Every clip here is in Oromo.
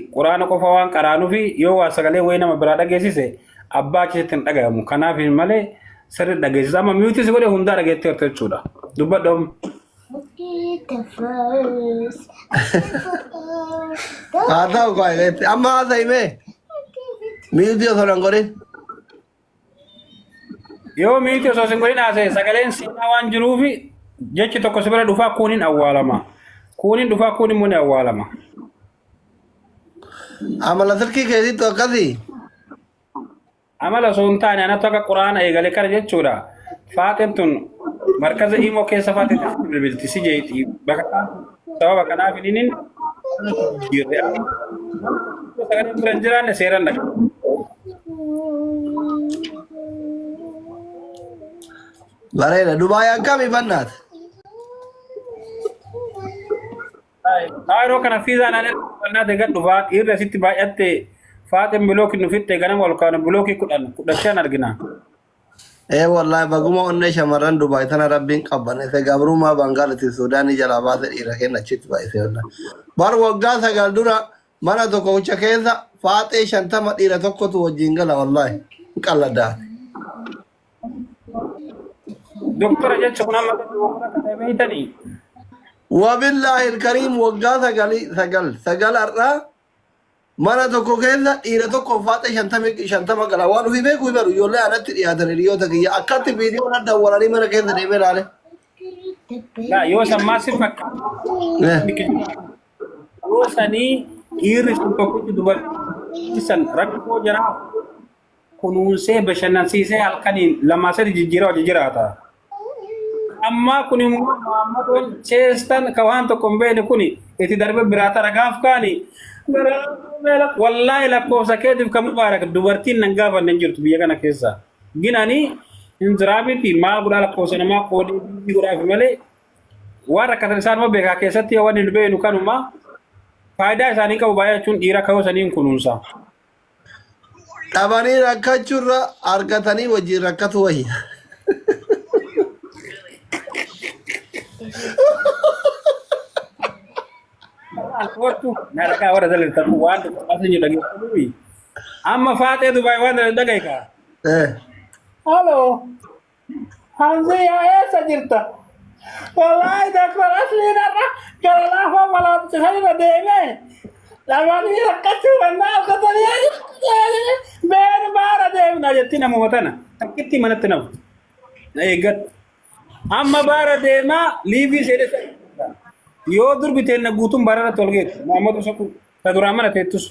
Quraana qofa waan qaraanufi yoo waa sagalee wayii nama biraa dhageessise abbaa achitti hin dhagayamu. Kanaaf hin malee sirri dhageessisa. Amma mute si godhe hundaa dhageetteerta jechuudha. Dubbadhu amma. Haa ta'u baay'eetti. Amma haasa'i mee. Mute osoo hin godhin. Yoo mute osoo sin godhin haasa'e sagaleen seenaa waan jiruufi jechi tokko si bira dhufaa kuuniin awwaalama. Kuuniin dhufaa kuun immoo ni awwaalama. Amala silkii keetiitu akkasii. Amala osoo hin taane anatu akka quraana eegale kana jechuudha. Faaxeen tun markaza imoo keessa faaxeen bilbilti si jeeti. Bakka sababa kanaaf inni jirre. Sagaleen bira hin jiraanne seeraan dhaqa. Bareeda. Dubaay akkami bannaat? Yeroo kana fiizaan ani bannaate gad dhufaa dhiirri asitti baay'atte faaxeen bilookii nu fixxe ganama ol kaanu bilookii 10 15 argina. Ee wallaahi baguma onnee shamarran Dubaay tana rabbiin qabbaneesse gabrummaa Bangaaliitiif Suudaanii jalaa baase dhiira kenna achitti baay'ise wallaahi. Bar waggaa 9 dura mana tokkocha keessa faaxee 50 dhiira tokkotu wajjin gala wallaahi hin qalladdaate. Doktora jecha kun amma doktora akka ta'e beektanii. Wabillaahi ilkariim waggaa sagalii sagal sagal har'aa Mana tokko keessa dhiira tokko faaxee 50 gala. Waan ofii beeku hin baru. Ijoollee anatti dhiyaatan hiriyoota kiyya. Akkatti viidiyoon adda walanii mana keessa deemee ilaale. Laa yoo san maal si fakkaata? Yoo sanii dhiirri sun tokkichi dubartii san rakkoo jaraa kunuunsee bashannansiisee halkaniin lamaa sadi jijjiiraa hojii jiraata. Ammaa kun immoo Muhammadoon cheestan ka waan tokko hin beekne kun itti darbe biraa tara gaaf kaani. Wallaahi lakkoofsa keetiif kan mubaarak dubartiin nan gaafanne hin jirtu biyya kana keessa. Ginani hin jiraa miti maal godhaa lakkoofsa namaa qoodee biyyi godhaafi malee waan rakkatan isaanuma beekaa keessatti yoo wanni nu beeknu kanuma faayidaa isaanii qabu baay'achuun dhiira kayoo saniin kunuunsa. Dhabanii rakkachuurra argatanii wajjin rakkatu wayya. Alkoortu na rakaa warra daliltatu waan dubbatu hin dhageeffatu. Amma faaxee Dubaay waan dhagaye kaa. Halo. Hamziyaa eessa jirta? Wallaahi Dr. Asliin har'a gara laafaa malaamsisan irra deemee dhabanii rakkachuu mannaa argatanii been baara deemna jetti namuma tana takkitti manatti nafu na eeggadhu. Amma baara deemaa liivii seenee yoo durbi teenna guutuun baara irratti wal geettu Muhammadu Sokuu ta duraan mana teettus.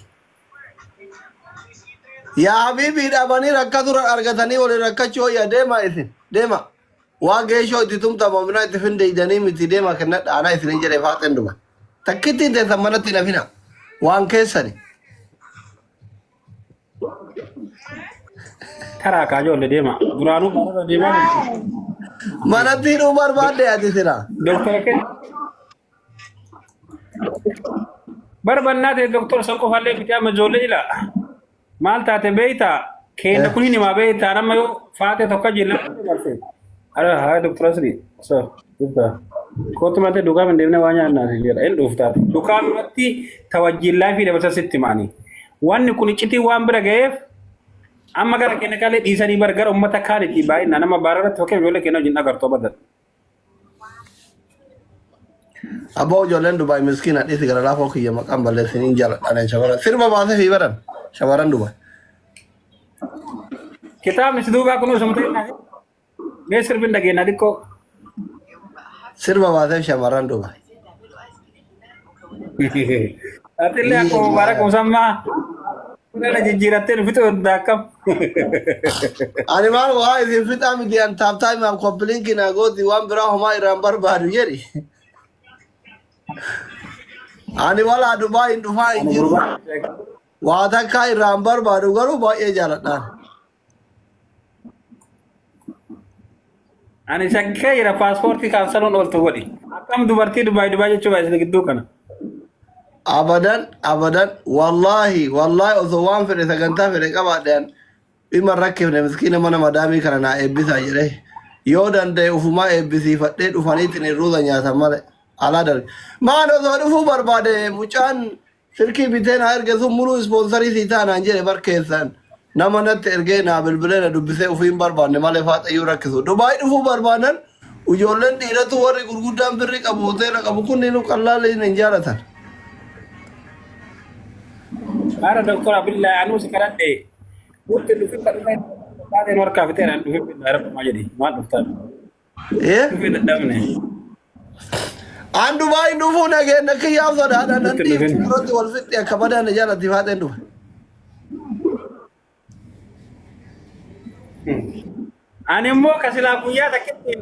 Yaa habiibii dhabanii rakkatura argatanii waliin rakkachuu wayya deema isin deema. Waa geeshoo itti tumta mominaa itti findeeydanii miti deema kennadha anaa isinin jedhe faaxeen duma. Takkittiin teessan manatti hin hafina waan keessani. Taraa kaa ijoollee deema. Duraanuu baararra deemaa jirti. Manatti hidhuu barbaadde ati silaa. Doktara keenya. Barbannaa ta'e doktor san qofallee miti amma ijoollee ila. Maal taate beektaa? Keenya kun hin himaa beektaa? Nama yoo faate tokko jilla barse. Ara haa doktor Asri. So, dhuftaa. Kootu malee duukaa hin deemnee waa nyaannaa si jedha. Hin dhuftaate. Duukaa irratti tawajjiin laafii dabarsa sitti maani. Wanni kun iccitii waan bira ga'eef amma gara keenya kalee dhiisanii bar gara uummata kaanitti baay'inaan nama baararratti fakkeenya ijoollee keenya wajjin agartu abadan. Abbaa ijoolleen Dubaay miskiina dhiisi gara laafoo kiyya maqaan balleessiniin jaaladhaan shamarran sirba baasee fi baran shamarran Dubaay. Kitaabni si duubaa kun osoo ta'e mee sirbin dhageenya xiqqoo. Sirba baasee shamarran Dubaay. Atillee akkuma Mubaarak Musammaa kana jijjiirattee nu fixuu hedda akkam. Ani maal waa isin fixaa miti an taaptaa himaaf koppiliinki naa gooti waan biraa homaa irraan barbaadu jedhi. Ani walaa Dubaay hin dhufaa hin jiru. Waa takkaa irraan barbaadu garuu baay'ee jaaladhaan. Ani shakkee jira paaspoortii kaansaluun ooltu godhi. Akkam dubartii Dubaay Dubaay jechuu baay'isne gidduu kana. Abadan abadan wallaahi wallaahi osoo waan fedhe sagantaa fedhe qabaadhe an dhimma hin rakkifne miskiina mana madaamii kana naa eebbisaa jedhee yoo danda'e ufumaa eebbisiifadhee dhufaniitiin irruuza nyaatan malee alaa darbe. Maan osoo dhufuu barbaade mucaan Silkii bitee naa erge sun muluu ispoonsarii sii ta'a naan jedhe bar keessaan nama natti ergee naa bilbilee na dubbisee ofii hin barbaanne malee faaxayyuu rakkisu. Dubaay dhufuu barbaadan ijoolleen dhiiratu warri gurguddaan birri qabu hoteela qabu kunniinuu qallaalli hin jaalatan. Haara doktora billaa anuu si kadhadhe. Nutti dhufin ka dhufee taateen harkaa fixeera hin dhufin billaa rabbumaa jedhi maal dhuftaan. Eh? Dhufee dadhabne. An Dubaay dhufuu nageenya kiyyaaf sodaadha nan Nutti dhufin. dhiiftu irratti wal fixxi akka badaan na jaalatti faaxeen dhufe. Ani immoo ka silaa guyyaa takkitti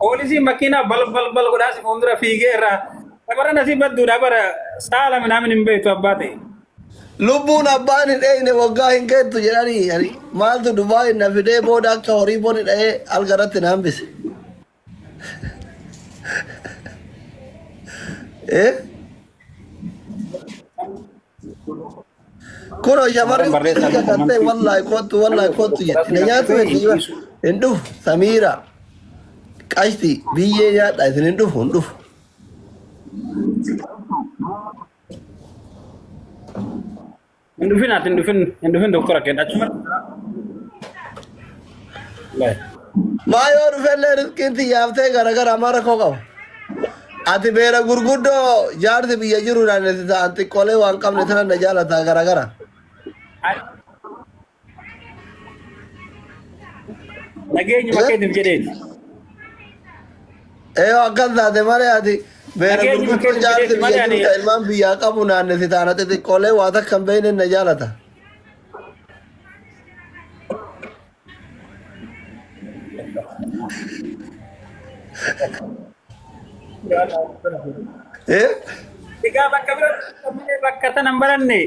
poolisiin makiinaa bal bal bal godhaa si fuuldura fiigee irraa shamarran asii badduudha bara saala minaamin hin beektu abbaa ta'e. Lubbuun abbaan hin eegne waggaa hin geettu jedhanii ani maaltu Dubaay na fidee booda akka horii boni dha'ee alga irratti na hambise. Eh? Kunoo shamarri Shamarran barreessaa hundi kakattee wallaahi kottu wallaahi kottu jedhe. Na nyaatu hedduu hin dhufu Samiira qashti biyyee nyaadha isin hin dhufu hin dhufu. Hin dhufin ati hin dhufin hin dhufin doktora keenya achumatti. Maa yoo dhufellee riskiin tiyyaaftee garagara amma rakkoo qaba. Ati beera gurguddoo jaarsi biyya jiru naannesi ta'an xiqqoolee waan qabne tana na jaalataa garagara. Nageenyuma keetiif jedheeti. Ee akkas taate malee ati beera Nageenyuma gurguddoo keetiif jaarsi jedheeti biyya malee jiru ani ta ilmaan biyyaa qabu naannesi ta'an ati xiqqoolee waa takka hin beekne na jaalata. Eh? Egaa bakka biratti bakka tana hin baranne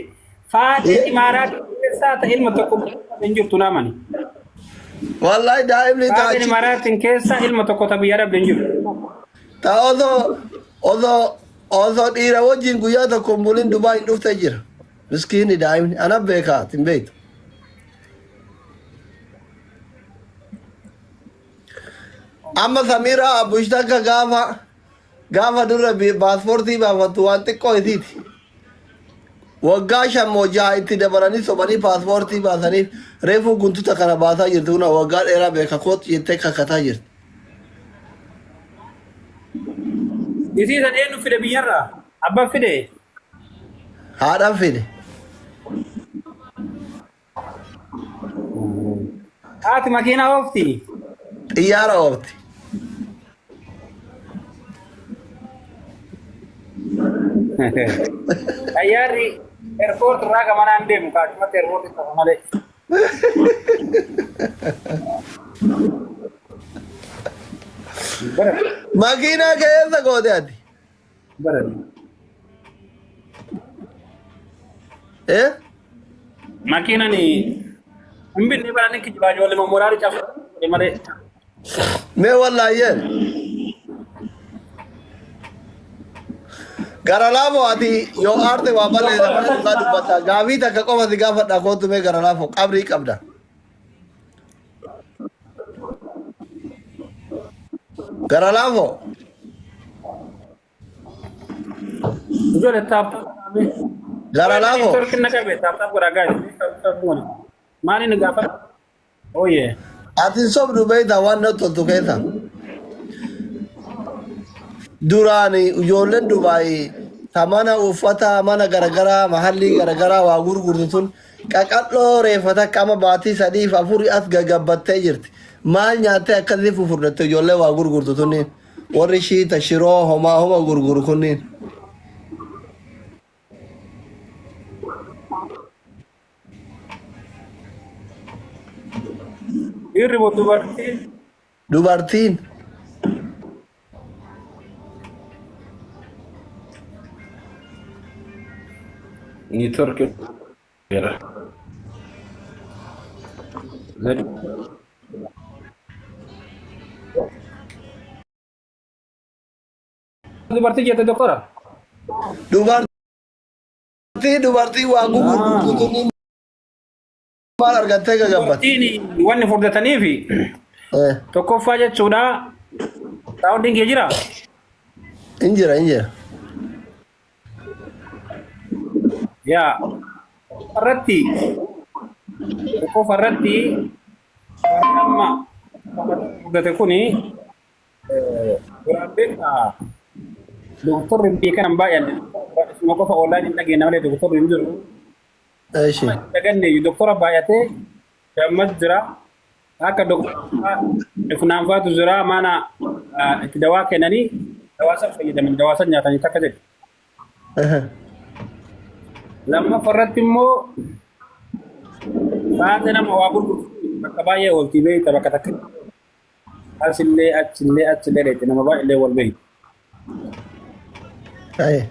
faaxee imaaraat keessaa ta'e ilma tokko hin jirtu naamani. Wallahi daa'imni Faaxeen taachi imaaraatiin keessa ilma tokko ta biyya dhabde hin jirtu. ta osoo dhiira wajjin guyyaa tokko hin bulin Dubaay hin dhufte jira. Miskiinni daa'imni ana beekaa hin beektu. Amma Samiiraa Abbush takka gaafa gaafa dura paaspoortii baafattu waan xiqqoo isiiti. Waggaa 5 moo 6 itti dabalanii sobanii paaspoortii baasaniif reefuu guntuta kana baasaa jirti kuna waggaa dheeraa beeka kootu jettee kakataa jirti. Isii san eenyu fide biyyarraa? Abbaan fide? Haadhaan fide. Haati makiinaa oofti. Xiyyaara oofti. Xayyaarri eerpoorti irraa gamanaan deemu kaachumatti eerpoorti tafa malee. Bara Makiinaa kee eessa goote ati? bara. Eh? Makiinaan hin binne bara inni kijibaa ijoollee momoraari cafu malee. Mee wallaayyeen. Gara laafoo ati yoo aarte waa balleessa malee dhugaa dubbata. Gaafii takka qofa si gaafadha kootu mee gara laafoo qabrii qabda. Gara laafoo. Ijoollee taap taap. Gara laafoo. Network na qabe taap taap godhaa gaari. Maali ni gaafadha? Ooyee. Ati hin sobdu beektaa waan natti toltu keessa. Duraan ijoolleen Dubaay ta mana uffata mana garagaraa mahallii garagaraa waa gurgurtu tun qaqal'oo reeffa takka amma baatii sadiif afurii as gagabbattee jirti. Maal nyaattee akkasii fufurdatte ijoollee waa gurgurtu tunniin. Warri shiita shiroo homaa homa gurguru kunniin. Dhiirri moo dubartiin? Dubartiin. Niitworkii jira. Dubartii jette doktora? Dubartii dubartii waa gugurgurtu tunniin maal argattee gagabbatti? Dubartiin wanni furdataniifi tokkoffaa jechuudha. Saawundiin kee jira? Hin jira hin jira. Yaa irratti qofa irratti warri amma fudhate kuni duraan beektaa doktorri biyya kana hin baay'anne isuma qofa online hin dhageenya malee doktorri hin jiru. Eshi. Daganne doktora baay'atee gammad jira. Akka doktora ifnaan faatu jira mana itti dawaa kennanii dawaa san fayyadaman dawaa san nyaatanii takka jedhu. Lammaffaa irratti immoo baatee nama waa gurgurtu bakka baay'ee ooltii beekta bakka takka asillee achillee achillee dheetti nama baay'ee wal beektu. Aye.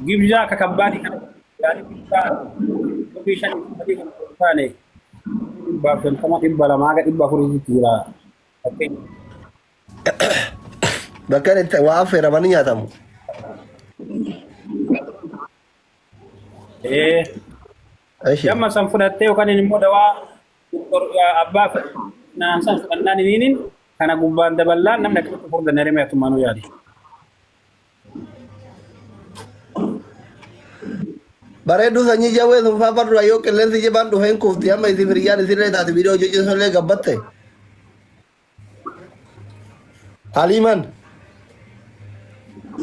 Gibjaa akka kabbaadii kana gaarii guddaa birrii shanii fi sadii kana osoo hin taane 150 200 haga 400tti jira. Fakkeenya. Bakka itti waa affeeramanii nyaatamu. Ee. Eshi. Damma san fudhattee yookaan immoo dawaa doktor abbaa naan san fudhannaan iniinin kana gubbaan daballaan namni akkamitti furdanne remee atummaanuu yaadi. Bareedduu sanyii jawwee sun faa barru yoo qilleensi jabaan dhufe hin kufti amma isin hiriyyaan isinillee taate viidiyoo hojjechuun sunillee gabbatte. Haliiman.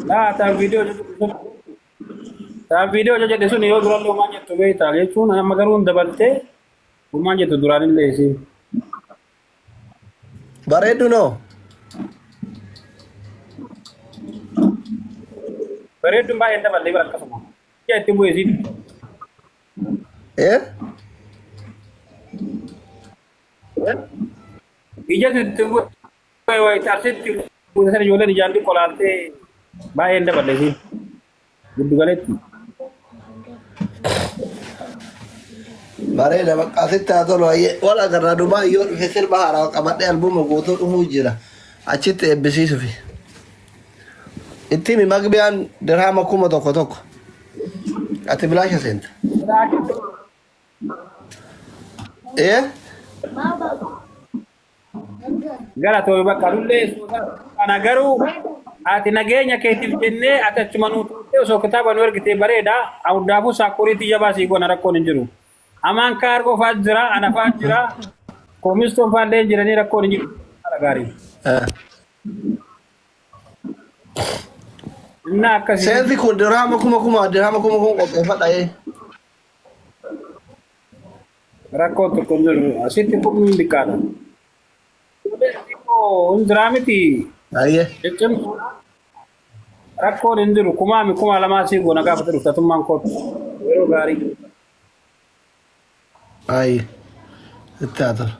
Laa taan viidiyoo hojjetu sun taan viidiyoo hojjedhe sun yoo durallee homaan jettu beektaa jechuun amma garuu hin dabaltee homaan jettu duraanillee isiin. Bareeddu noo. Bareedduun baay'ee hin daballe bara akkasuma. Ija itti bu'e isiin. Eh? Ija itti bu'e wayita arsitti bu'e sana ijoolleen ijaan xiqqoo laaltee baay'ee hin daballe isiin. Giddu galetti. Bareeda bakka asitti haa tolu hayyee. Wal agarra Dubaay yoo dhufe sirba haaraa qabadhee albuuma guutuu dhufuu jira. Achitti eebbisiisufi. Itti himi magbiyaan dirhaama 1000 tokko. Ati bilaasha seenta. Ee? Galatoomi bakka nullee kana garuu ati nageenya keetiif jennee ati achuma nuu turtee osoo kitaaba nu ergitee bareeda hundaafuu saakuriitii jabaa sii goona rakkoon hin jiru. Amaan kaargoo fa'aa jira ana fa'aa jira koomistoon fa'aa illee jiranii rakkoon hin jiru. Haala gaarii. Innaa akkasii. Seensi kun dirhaama kuma kuma dirhaama kuma kuma qopheeffadha ee. Rakkoon tokko hin jiru. Asitti kun xiqqaadha. Ijoolleen xiqqoo hin jiraa miti. Ayyee. Ciccimtuudha. Rakkoon hin jiru. Kumaami 2000 sii goona gaafa dhufu tatummaan kootu. Yeroo gaarii. Ayyee. Itti haa tolu.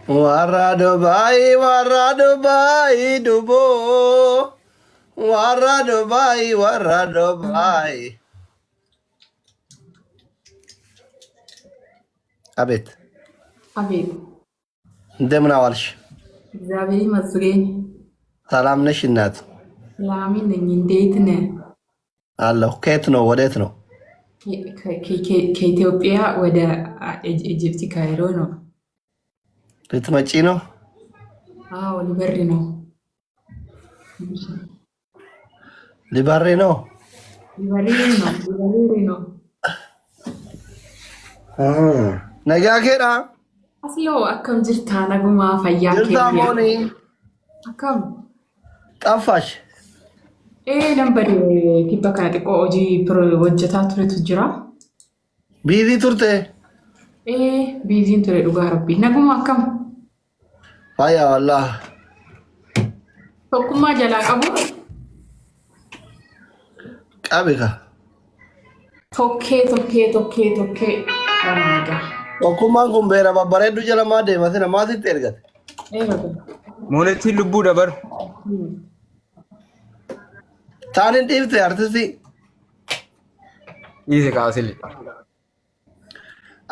Warra Dubaay, warra Dubaay, duboo. Warra Dubaay, warra Dubaay. አቤት አቤት እንደምን አዋልሽ? እግዚአብሔር ይመስገን። ሰላም ነሽ እናት? ሰላም ነኝ። እንዴት ነህ? አለሁ። ከየት ነው ወዴት ነው? ከኢትዮጵያ ወደ Egypt ካይሮ ነው። ልትመጪ ነው? አዎ ልበር ነው። ሊበሪ ነው። ሊበሪ ነው። ሊበሪ ነው። Nagaa keedha. Asloo akkam jirtaa? Nagumaa fayyaa Jirtaa keenya. moonii Akkam? xaffash. Ee nan bade kibba kana xiqqoo hojii hojjetaa turetu jira. Biizii turte. Ee biiziin ture dhugaa rabbii. Naguma akkam? Fayyaa wallah. Tokkummaa jalaa qabu. Qabi ka. Tokkee tokkee tokkee tokkee. Oh my God. Tokkummaan kun beera babbareedduu jala maa deema sina maa sitti ergate. Ee baga. Moonetiin lubbuu dabar. Taan hin dhiifte artistii. Dhiise kaasile.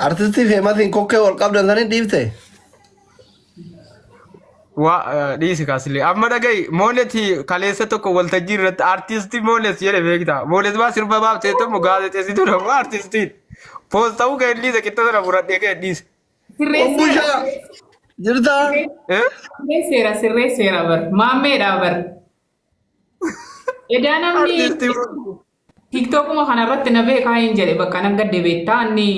Artistii feemasiin kokkee wal qabdan san hin dhiifte. Waa dhiisi kaasile. Amma dhaga'i Mooneti kaleessa tokko waltajjii irratti artistii Moones jedhe beekta. Moones maa sirba baaftee tokko gaazexeessituu nama artistiin. Poosta'uu kee hin dhiise qixxa sana muradhee kee hin dhiise. Sirreessee. Obbushaa. Jirtaa? Eh? Sirreesseera sirreesseera bar. Maammeedha bar. Edaa namni Artiistii tiiktookuma kanarratti na beekaa hin jedhe bakka nan gadde beektaa inni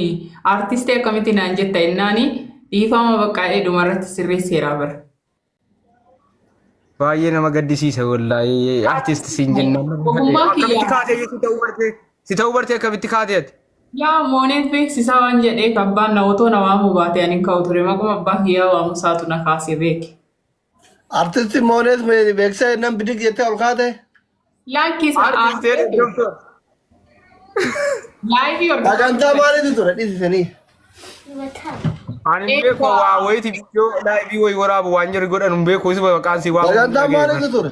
artistii akkamitti naan jetta innaani dhiifama bakka dhumarratti sirreesseera bar. Baay'ee nama gaddisiisa wallaahi artist siin jennaan. Ogummaa kiyya. Akkamitti kaatee si ta'uu bartee? Si ta'uu bartee akkamitti kaatee ati? Yaa mooneet beeksisaa waan jedheef abbaan na otoo na waamuu baate ani hin ka'u ture maquma abbaa kiyyaa waamu isaatu na kaase beeke. Artisti Moonees beeksisa jennaan bidig jettee ol kaate? Laakkisa Artist jedhe doktor. laayivii hordofaa. Sagantaa maaliitu ture dhiisisanii? Ani hin beeku waa wayiiti viidiyoo laayivii wayii waraabu waan jarri godhan hin beeku isuma maqaan si waamu. Sagantaa maaliitu ture?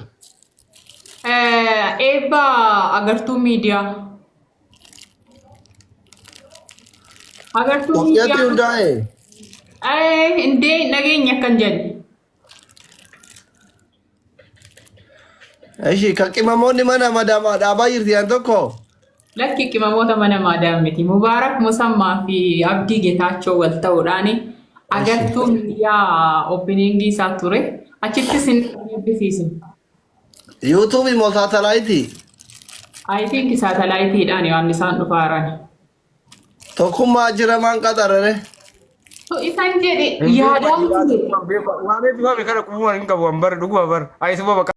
Eebba agartuu miidiyaa. Agartuu Itoophiyaatti miidiyaa. hundaa'e. Indee nageenya akkan jedhu. Ishi kan qimamoonni mana madaamaa dhaabaa jirti yaan tokko. Lakki qimamoota mana maadaam miti. Mubaarak Musammaa fi Abdii Getaachoo wal ta'uudhaan agartuu miidiyaa oopiniingii isaa ture. Achittis hin eebbisiisu. Yuutuubii moo saatalaayitii? I think saatalaayitiidhaan waan isaan dhufaaran. Tokkummaa jira maan qaxarare. So isaan jedhe yaadaan ture. Waan eebbifame kana qubuma hin qabu waan bara dhuguma bara. Ayisuma maqaa.